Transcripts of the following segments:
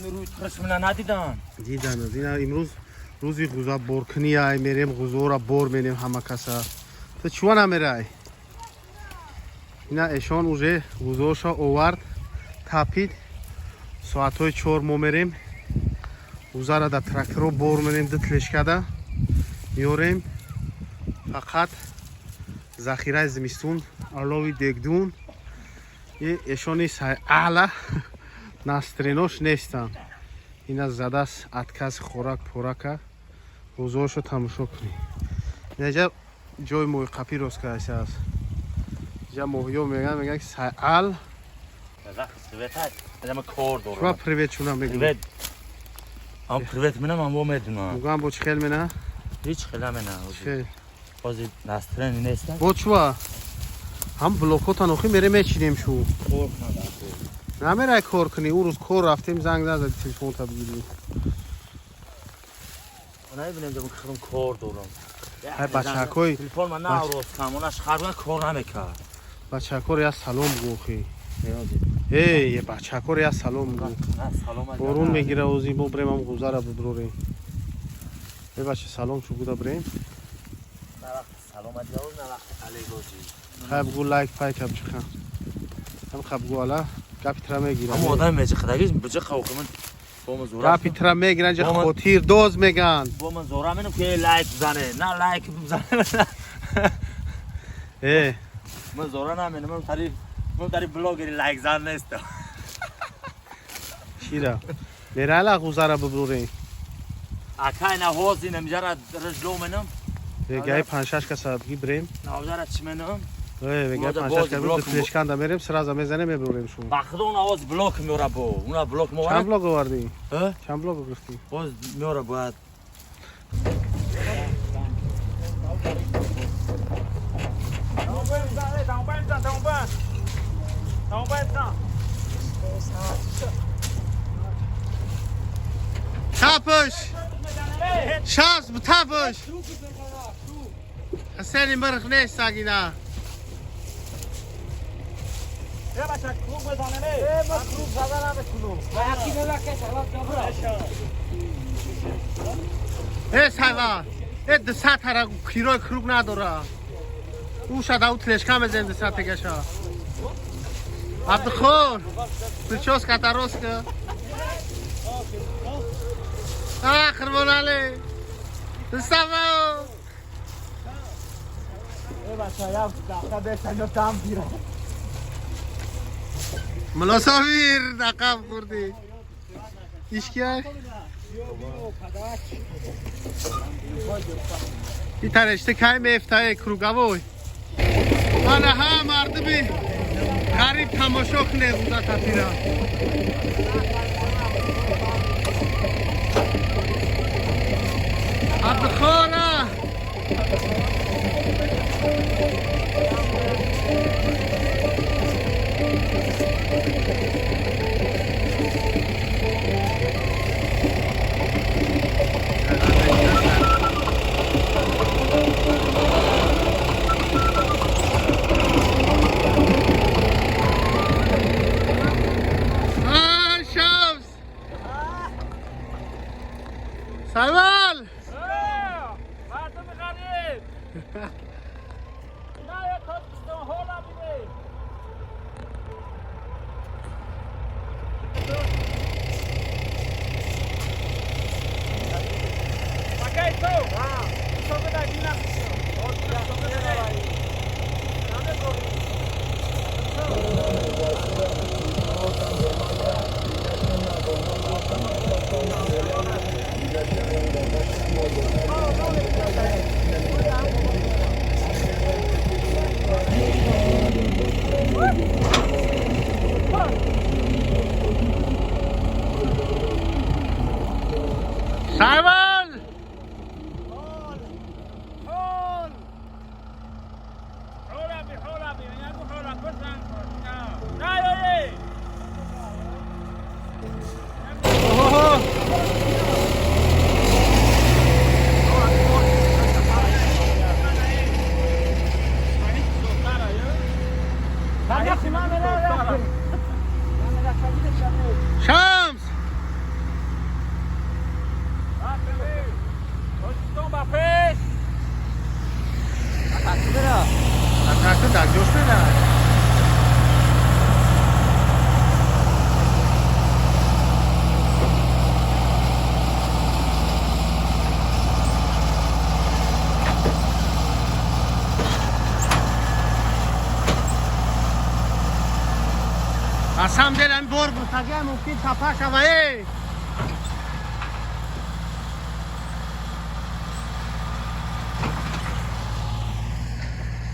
Ҳамин рӯи тирш мина надидан. Дидан, ина имрӯз рӯзи ғуза боркунӣ ай, мерем ғузора бор менем ҳама каса. Ту чува намерай? Ина эшон уже ғузоша овард, тапид. Соатҳои 4 мо мерем. Ғузара дар тракторо бор менем, ду тележка да меорем. Фақат захираи зимистон, алови дегдун. И эшони аъла настренош нестанд. Ина задааст отказ хӯрак порака. Ғузоошо тамошо кунӣ. Инаҷа ҷои моҳиқапӣ рост кардааст. Иҷа моҳиё мегӯянд, ки сайал. Ама кор Шума дорам. Привет чуна мегӯ. Привет. Ам привет минам, ам во медунам. Мугам бо чӣ хел мена? Ҳеч хела мена. Хел. Ҳозир настроение нестам. Бо чува? Ҳам блокотан охи мере мечинем шу. Кор кунам. Намерай кор кунӣ, ӯ рӯз кор рафтем, занг назади, телефонта бигирӣ. Намебинем, ки худам кор дорам. Ҳай бачакҳои Телефон ман на рост кам, онаш харбан кор намекард. Бачакҳоро як салом гӯ охи. Эй, бачакҳоро як салом гӯ. Салом. Борун мегира ози, мо брем ам ғузара биброрем. Э бача, салом шу гуда брем. На вақт салом адиявоз, на вақт алейгози. Хай бугу, лайк пайк абчиха. Ҳам хаб гу, ала гапи тра мегира. Ҳамон одами меҷиқадаги биҷиқа охи ман бо ман зора. Гапи тра мегиран, ҷа хотир доз меган. Бо ман зора менам ки лайк бизане, на лайк бизане. Э, Ман зора наменам, ман тари блогери лайк зан нестам. Чира? Мерала ғузара биброрем. Акай, на ҳозир намиҷара рижло менам. Вегаи панҷшаш каса биги брем. Навҷара чӣ менам? Э, вегаи Унода панҷшаш боз каса блок тележка мерем, сразу мезанем, меброрем шу. Ба худо, уна ҳозир блок меора бо. Уна блок Чанд меора. блок овардӣ? Э? Чанд блок гирифтӣ? Боз меора бояд. Тапш! Шабс, тапш! Ҳасени мирх нест агина. Круг зада наметунам. Э, сава! Э, дусатара кирои круг надора. Уша да у тележка мезанем дусатегаша. Абдухор! Прическа тароска. А, Қурбоналӣ! Дустафа! Э бача, як дақиқа бесаҷо там бира. Мулософир нақаб хӯрдӣ. Ишкия? Итареште кай мефтае круговой. Ана ҳа мардуми ғариб тамошо куне ғуза тапира. Абдухора! А, Шамс! Салман! Мардуми ғариб! На я Тоҷикистон ҳола бибин. Акай ту! То беда гина. Салман! Ҳол! Ҳола би, ҳола би, яку ҳола кусан. На ёи! Оҳо! Шамс! Самом деле ами бор буртага мумкин чапа шава э.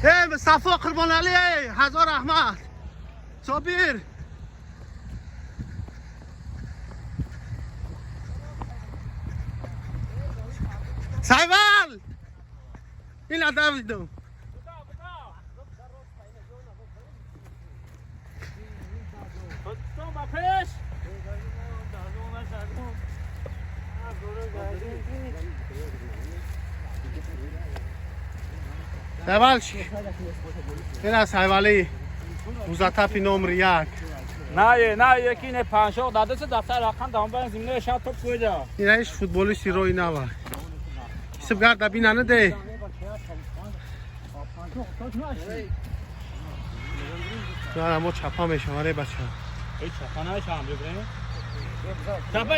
Эй, Мустафо Қурбоналӣ, эй, ҳазор раҳмат. Собир. Сайвал! Ина Давидом. Ба пеш. Сайвал чи? Ина Сайвали. Ғузатапи номер 1. На, на, яки не паншоқ дадаси дафтар рақам дамбан зимне ша топ куйда. Ина иш футболисти рои нава. Исиб гарда бинаны де. Мо чапа мешаваре бача. Эй, чапа нашам, бибин. Чапа.